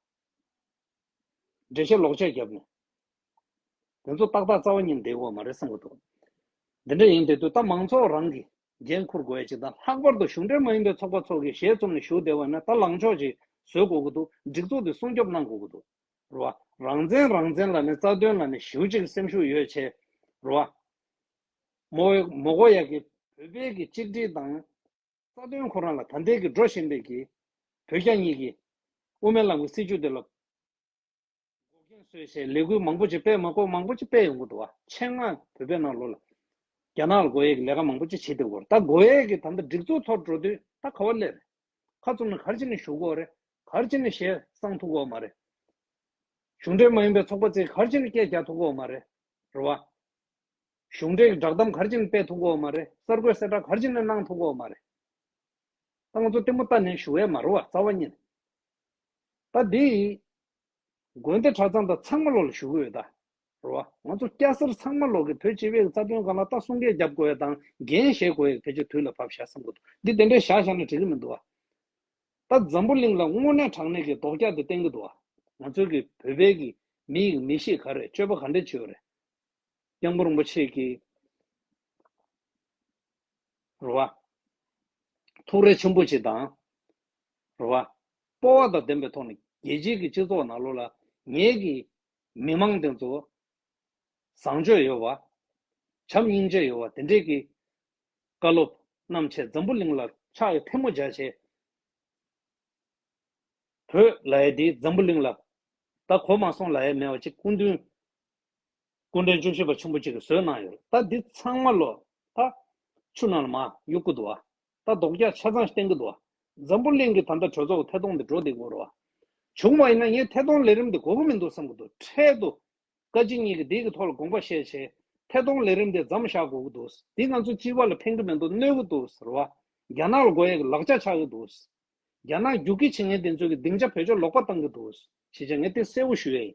འགྲེལ་བཤད་ལོག་ཆ་བརྒྱབ་ནས། དེ་ཚོ་ཏག་ཏག་རྩ་བ་ཉིད་བསྡད་ཡོད་མ་རེད་བསམ་གྱི་འདུག་འདི་འདྲ་ཡིན་དུས་ད་མང་ཚོགས་རང་གིས་འགན་འཁུར་དགོས་ཡ་ཅིག་དང་། ལྷག་པར་དུ་གཞུང་འབྲེལ་མ་ཡིན་པའི་ཚོགས་པ་ཚོ་གིས་ཞལ་བཙུམ་ནས་བཞུགས་བསྡད་པ་ན་ད་ལངས་ཕྱོགས་ཅིག་བཟོ་དགོས་ཀྱི་འདུག་སྒྲིག་འཛུགས་དེ་སྲུང་སྐྱོབ་གནང་དགོས་ཀྱི་འདུག་རེད་བ། རང་བཙན་རང་བཙན་ལབ་ནས་རྩ་དོན་ལབ་ནས་ཞེ་པོ་ཅིག་སེམས་ཤུགས་ཡོད་བྱས། རེད་བ། མོ་མོ་གོ་ཡ་གི་བོད་པའི་གི་གཅིག་སྒྲིལ་དང་། རྩ་དོན་ཁོ་རང་ལ་ད་ལྟའི་གི་འགྲོ་བཞིན་པའི་གི་བོད་རྒྱ་གཉིས་ཀྱི་དབུ་མའི་ལམ་གྱི་སྲིད་བྱུས་དེ་ལ་འགོག་རྐྱེན་བཟོས་བྱས་ལས་འགུལ་མང་པོ་ཅིག་སྤེལ་མ་དགོས་མང་པོ་ཅིག་སྤེལ་ཡོང་གི་འདུག་བ། ཆེད་མངགས་བོད་པའི་ནང་ལོགས་ལ་རྒྱ་ནག་ལ་དགོས་ཡས་ཀྱི་ལས་ཀ་མང་པོ་ཅིག་བྱེད་བསྡད་ཡོད་རེད། ད་དགོས་ཡས་ཀྱི་ད་ལྟ་སྒྲིག་འཛུགས་ཐོག་འགྲོ་དུས་ད་ག་བ་སླེབས་རེད། ཁ་བཙུམ་ནས་ག་རེ་བྱས་ནས་བཞུགས་དགོས་རེད། ག་རེ་བྱས་ནས་གཞས་བསང་ཐུབ་ཀྱི་ཡོད་མ་རེད། གཞུང་འབྲེལ་མ་ཡིན་པའི་ཚོགས་པ་ཚོས་ག་རེ་བྱས་ནས་སྐད་རྒྱག་ཐུབ་ཀྱི་ཡོད་མ་རེད། རེད་བ། གཞུང་འབྲེལ་གྱི་བསྒྲགས་གཏམ་ག་རེ་བྱས་ནས་སྤེལ་ཐུབ་ཀྱི་ཡོད་མ་རེད། གསར་འགོད་གསལ་བསྒྲགས་ག་རེ་བྱས་ནས་གནང་ཐུབ་ཀྱི་ཡོད་མ་རེད། ད་ང་ཚོ་ལྟད་མོ་ལྟ་ནས་ཞུ་ཡས་མ་རེད་བ། རྩ་བ་ཉིད་ནས། ད་འདི་དགོན་སྡེ་གྲྭ་ཚང་དང་ཚང་མ་ལོག་ལ་ཞུ་གི་ཡོད་ད། རེད་བ། ང་ཚོ་སྐྱ་སེར་ཚང་མ་ལོག་གི་བོད་སྤྱི་པའི་རྩ་དོན་སྒང་ལ་ད་གསུང་སྐད་རྒྱབ་དགོས་ཡ་དང་འགན་བཞེས་དགོས་ཡ་ཕལ་ཆེར་དུས་ལ་བབ་ཤག་བསམ་གི་འདུག་འདི་དེ་འདྲའི་བཞག་བཞག་ན་འགྲིག་གི་མི་འདུག་བ། ད་འཛམ་བུ་གླིང་ལ་དངོས་གནས་དྲང་གནས་ཀྱི་ལྡོག་རྒྱག་དེ་བསྟན་གི་འདུག་བ། ང་ཚོའི་གི་བོད་པའི་གི་མི་ཡི་མི་གཤིས་ག་རེ། སྤྱོད་པ་ག་འདྲ་བྱེད་ཡོད་རེད། སྐྱབས་མགོན་རིན་པོ་ཆེ་གི། རེད་བ། ཐུགས་རེ་ཆེན་པོ་ཅིག་དང་། རེད་བ། སྤོབས་པ་དང་ལྡན་པའི་ཐོག་ནས་རྒྱལ་སྤྱིའི་གི་སྤྱི་ཚོགས་ནང་ལོགས་ལ་ངེད་ཀྱི་མི་མང་དེ་ཚོ་བཟང་སྤྱོད་ཡོད་བ། བྱམས་སྙིང་རྗེ་ཡོད་བ་དེ་འདྲས་ཀྱི་བཀའ་སློབ་གནང་བྱས་འཛམ་བུ་གླིང་ལ་ཕྱག་གི་ཐལ་མོ་སྦྱར་བྱས། བོད་ལབ་ཡས་འདི་འཛམ་བུ་གླིང་ལ་ད་གོ་མ་སོང་ལབ་ཡས་མེད་པ་ཅིག་སྐུ་མདུན། སྐུ་ཕྲེང་བཅུ་བཞི་པ་ཆེན་པོ་གཅིག་གིས་བཟོས་གནང་ཡོད། ད་འདི་ཚང་མ་ལོ་ད་ཆུ་ནང་ལ་མར་གཡུག་གི་འདུག་བ། ད་ལྡོག་རྒྱག་ཆ་ཚང་བསྟན་གི་འདུག་བ། འཛམ་བུ་གླིང་གི་ད་ལྟ་གྲོས་ཚོགས་ཐད་གཏོང་འདི་འགྲོ་བསྡད་ཀྱི་ཡོད་རེད་བ། བྱུང་བ་ཡིན་ན་ངས་ཐད་གཏོང་ལས་རིམ་འདི་དགོས་ཀྱི་མི་འདུག་བསམ་གི་འདུག་འཕྲལ་དུ་བཀའ་སྤྱི་གཉིས་ཀྱིས་འདི་གི་ཐོག་ལ་དགོངས་པ་བཞེས་བྱས་ཐད་གཏོང་ལས་རིམ་འདི་མཚམས་བཞག་དགོས་ཀྱི་འདུག་འདི་ང་ཚོ་སྤྱི་པ་ལ་ཕན་གི་མི་འདུག་གནོད་ཀྱི་འདུག་ཟེར་བ། རྒྱ་ནག་ལ་དགོས་ཡས་ཀྱི་ལག་ཆ་ཆགས་ཀྱི་འདུག་རྒྱ་ནག་རྒྱུག་ཁྱི་བྱེད་མཁན་དེ་ཚོས་ཀྱི་སྡིངས་ཆ་བེད་སྤྱོད་ལོག་པ་བཏང་གི་འདུག་ཞེས་བྱས་ངས་དེ་གསལ་པོ་ཞུ་ཡས་ཡིན།